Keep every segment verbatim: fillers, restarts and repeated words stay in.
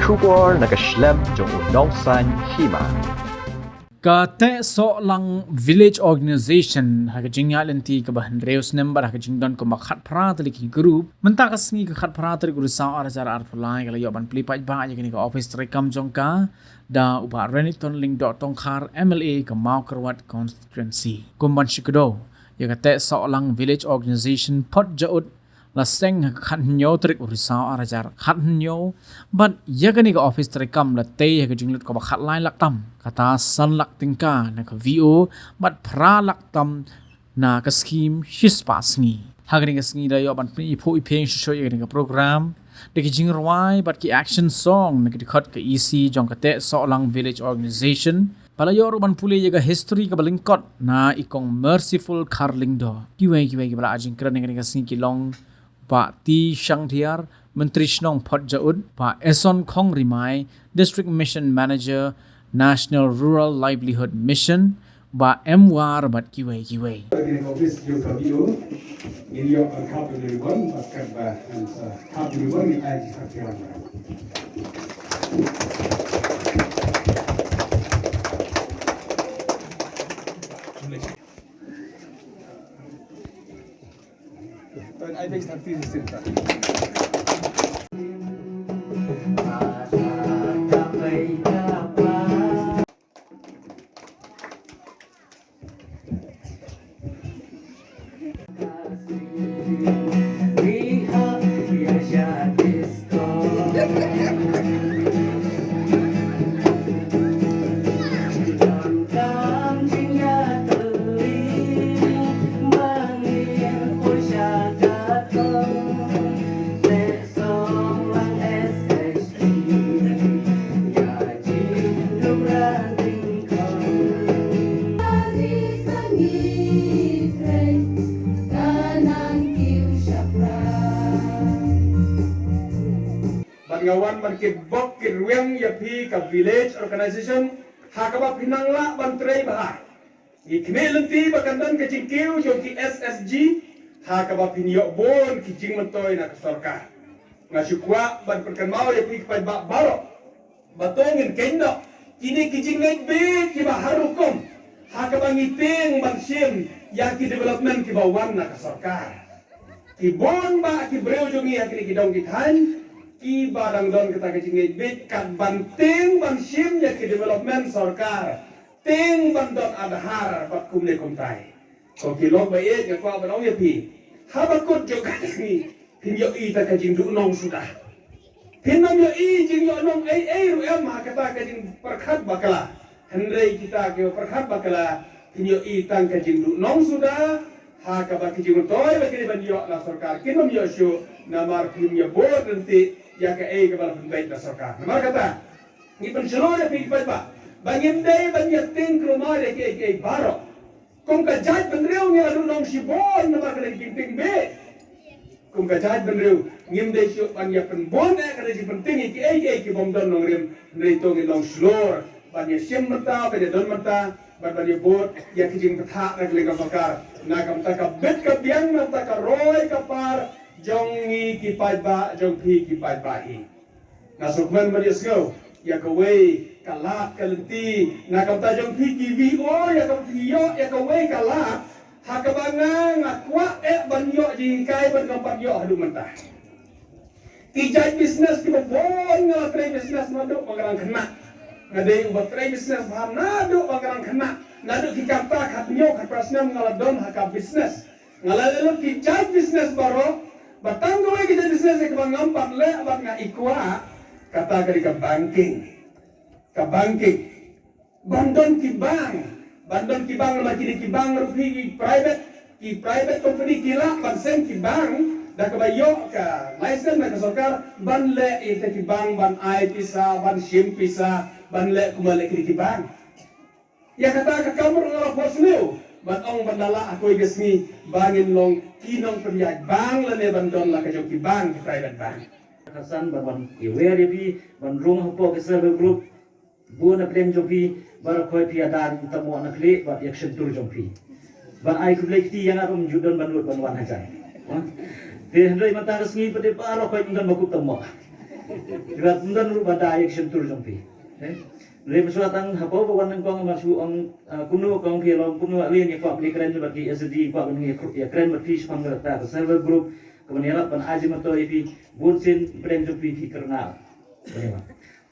Khubor na ka shlem jong u Nongsaiñ Hima. Ka Tehsohlang Village Organization ha ka jingïaid lynti kaba hynriew snem bad ha ka jingdon kumba khatphra tylli ki group, mynta ka sngi ka khatphra tarik u Risaw ar hajar arphew lai ka la ïoh ban plie paidbah ïa kane ka office treikam jong ka da u Bah Renikton Lyngdoh Tongkhar, M L A ka Mawkyrwat Constituency. Kum ban shu kdew ïa ka Tehsohlang Village Organization Photjaud la seng ha ka khathynñiew tarik u Risaw ar hajar khathynñiew, bad ïa kane ka office treikam la tei ha ka jinglut kaba khatlai lak tam, kata san lak tyngka na ka V O bad phra lak tam na ka skhim shispah sngi. Ha kane ka sngi la ïoh ban pynïaphuh ïaphieng shuh shuh ïa kane ka program da ki jingrwai bad ki action song na ki dkhot ka E C jong ka Tehsohlang Village Organization. Ba la ïoh ruh ban pule ïa ka history kaba lyngkot na i Kong Merciful Kharlyngdoh. Kiwei kiwei kiba la ai jingkren ha kane ka sngi ki long Bah T Shangthiar, Myntri Shnong Photjaud, Bah Eson Khongrimai, District Mission Manager, National Rural Livelihood Mission, Bah M War bad kiwei kiwei. Kane ka office jong ka V O, ngin ïoh ban kap ribbon, bad katba ngan sa kap ribbon ngin ai ki kap ribbon. Bad nga wan ban kitbok kitrwiang ïa phi ka village organization, ha kaba phi nang lah ban trei bha. Ngi khmih lynti ba kan don ka jingkiew jong ki S S G, ha kaba phin ïoh bun ki jingmyntoi na ka sorkar. Nga shu kwah ban pynkynmaw ïa phi ki paidbah baroh, ba to ngin kynnoh kine ki jingngeit bieit kiba har rukom, ha kaba ngi tieng ban shim ïa ki development kiba wan na ka sorkar. Ki bun bah ki briew jong ngi ha kine ki dong ki thaiñ, kiba dang don kata ka jingngeit bieit kat ban tieng ban shim ïa ki development sorkar, tieng ban don Aadhaar bad kumne kumtai. Ko ki lok ba ïeit, nga kwah ban ong ïa phi, haba kut jong ka sngi phin ïohi tang ka jingduhnong suda. Phin ym ïohi jingïohnong ei ei ruh em ha kata ka jingpyrkhat bakla. Hynrei kita ki pyrkhat bakla, phin ïohi tang ka jingduhnong suda ha kaba ki jingmyntoi ba ki dei ban ïoh na sorkar kin ym ïoh shuh, namar phim ïa bud lynti ïa kaei kaba la pynbeit na sorkar. Namar kata, ngi pynshlur ïa phi ki paidbah ba ngim dei ban ïa tieng kulmar ïa kiei kiei baroh. Kum ka jaitbynriew ngi la duhnong shibun namar ka dei ka jingtieng bieit. Kum ka jaitbynriew ngim dei shuh ban ïa pynbun eh ka dei jingpyntieng ïa kiei kiei ki bym don nongrim, hynrei to ngin long shlur ban ïa shim mynta, ban ïa don mynta, ban ban ïa bud ïa ki jingbthah na ka liang ka sorkar. Na ka bynta ka bit ka biang, na ka bynta ka roi ka par jong ngi ki paidbah, jong phi ki paidbah hi. Nga sngewkmen ban ïa sngew ïa kawei ka lad ka lynti na ka bynta jong phi ki V O, ïa kaba phi ïoh ïa kawei ka lad ha kaba nga, nga kwah eh ban ïoh jinghikai bad ngam pat ïoh haduh mynta. Ki jait business kiba bun nga la trei business naduh ba nga dang khynnah. Nga dei uba trei business bha naduh ba nga dang khynnah. Naduh ki kata khathynñiew khatphra snem nga la don ha ka business. Nga la leh lut ki jait business baroh, ba tang kawei ka jait business ïa kaba ngam pat leh bad nga i kwah, kata ka dei ka banking. Ka banking. Ban don ki bank, ban don ki bank, namar kine ki bank ruh phi ki private, ki private company ki lah ban seng ki bank da kaba ïoh ka license na ka sorkar ban leh ïa kita ki bank ban ai pisa, ban shim pisa, ban leh kumba leh kine ki bank. Ïa kata ka kam ruh nga la phohsniew ban ong ban da lah ha kawei ka sngi ba ngin long ki nongpynïaid bank lane ban don la ka jong ki bank, ki private bank. Ka san ban wan ïawer ïa phi ban rung hapoh ka self help group. Bun na pdeng jong phi baroh khoit phi ïada ïa ki tamok na khlieh bad ïa ka shyntur jong phi. Ban ai khublei kti ïa nga ruh ym ju don ban lut ban wan hajan. Te hynrei mynta ka sngi pat de baroh khoit ym don ba kup tamok. Kiba ym don ruh ba da ïa ka shyntur jong phi. Eh? Lei mynshuwa tang hapoh ba wan nyngkong ma shu ong, ah, kumno kong phi long, kumno lei ïa kwah phi kren bad ki S D, kwah ban ïa kren bad phi shaphang kata ka self help group, ka ban ïarap ban ai jingmyntoi ïa phi, bun sien pdeng jong phi phi kyrngah.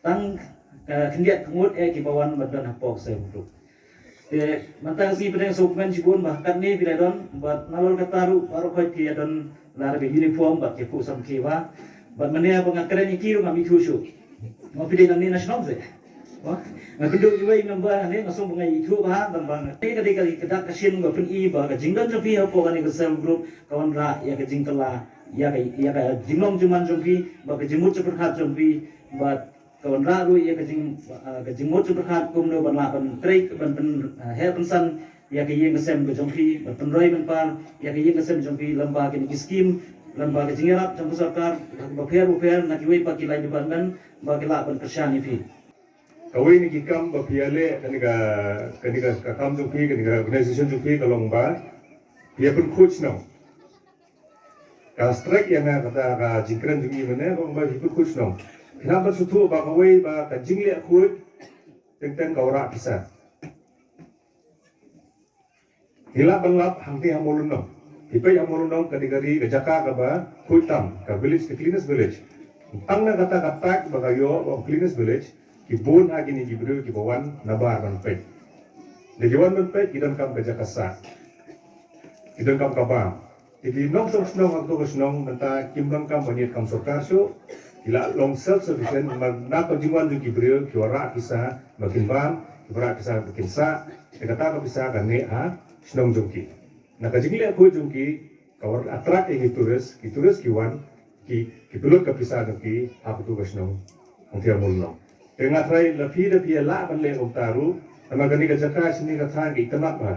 Tang ka khyndiat ka ngut eh kiba wan bad don hapoh ka self help group. Te mynta ka sngi pdeng sngewkmen shibun ba katne phi la don bad nalor kata ruh baroh khoit phi la don la da ka uniform bad ki phuh samrkhie ba. Bad mynne ba nga kren ïa ki ruh ngam ithuh shuh. Nga phi dei nangne na shnong se. Nga kynduh iwei member hangne nga sngew ba nga ithuh ba tang ba nga. Te ka dei ka dei ka dak ka shin ba pyni ba ka jingdon jong phi hapoh kane ka self group ka wanrah ïa ka jingkylla ïa ka ïa ka jinglong jingman jong phi bad ka jingmut jingpyrkhat jong phi bad ka wanrah ruh ïa ka jing, ah, ka jingmut jingpyrkhat kumno ban lah ban trei ban pyn, ah, heh pynsan ïa ka ïing ka sem ka jong phi, ban pynroi ban par ïa ka ïing ka sem jong phi lyngba kine ki skim, lyngba ka jingïarap jong ka sorkar bapher bapher na kiwei pat ki lai department ba ki lah ban kyrshan ïa phi. Kawei na ki kam ba phi ïaleh kane ka, kane ka, ka kam jong phi, kane ka organization jong phi ka long ba phi ïa pynkhuid shnong. Ka strike ïa nga kata ka jingkren jong i mynne ka ong ba hi kut kut shnong. Phi nang ban sngewthuh ba kawei ba ka jingleh khuid teng teng ka wanrah pisa. Hi lah ban lap hangtei ha Mawlynnong. Hi peit ha Mawlynnong ka dei ka ri ka jaka kaba khuid tam, ka village, ka cleanest village. Tang na kata ka tag ba ka ïoh ba cleanest village, ki bun ha kine ki briew kiba wan nabar ban peit. Da ki wan ban peit ki donkam ka jaka sah. Ki donkam ka bam. Te ki nongshong shnong ha kato ka shnong mynta kim donkam ban ïeit kam sorkar shuh. Ki la long self sufficient, ma na ka jingwan jong ki briew ki wanrah pisa ba kin bam, ki wanrah pisa ba kin sah. Te kata ka pisa ka neh ha shnong jong ki. Na ka jingleh khuid jong ki ka wan attract ïa ki tourist, ki tourist ki wan, ki, ki pynlut ka pisa jong ki ha kato ka shnong. Hangtei ha Mawlynnong. Te nga tharai la phi da phi lah ban leh kumta ruh. Namar kane ka jaka shane ka thaiñ ka itynnad bha.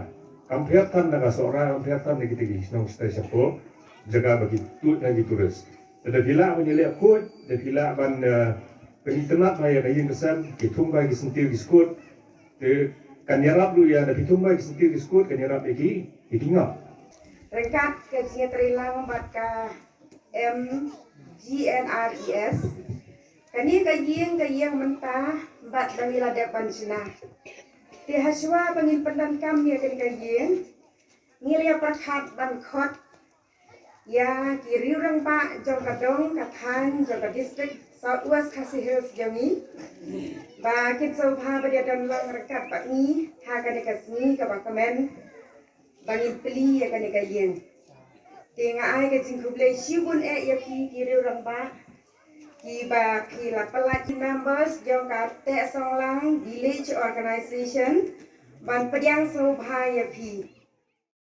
Kam pher than na ka Sohra, kam pher than na kita ki shnong shatai shapoh. Jaka ba ki tuid na ki tourist. Te da phi lah ban ïaleh khuid, da phi lah ban, eh, pyn-itynnad bha ïa ka ïing ka sem, ki thung bha ki syntiew ki skud. Te kan ïarap ruh ïa, da phi thung bha ki syntiew ki skud kan ïarap ïa ki, ïa ki ngop. Ryngkat ka jingïatreilang bad ka M G N R E S. Kane ka ïing ka ïeng mynta bad ba ngi la dep ban shna. Te hashwa ba ngin pyndonkam ïa kane ka ïing, ngi la ïa pyrkhat ban khot ïa ki riew rangbah jong ka dong ka thaiñ jong ka district South West Khasi Hills jong ngi ba kin sngewbha ban ïa don lang ryngkat bad ngi ha kane ka sngi kaba kmen ba ngin plie ïa kane ka ïing. Te nga ai ka jingkhublei shibun eh ïa phi ki riew rangbah kiba phi la pynlait, ki members jong ka Tehsonglang Village Organization ban pdiang sngewbha ïa phi.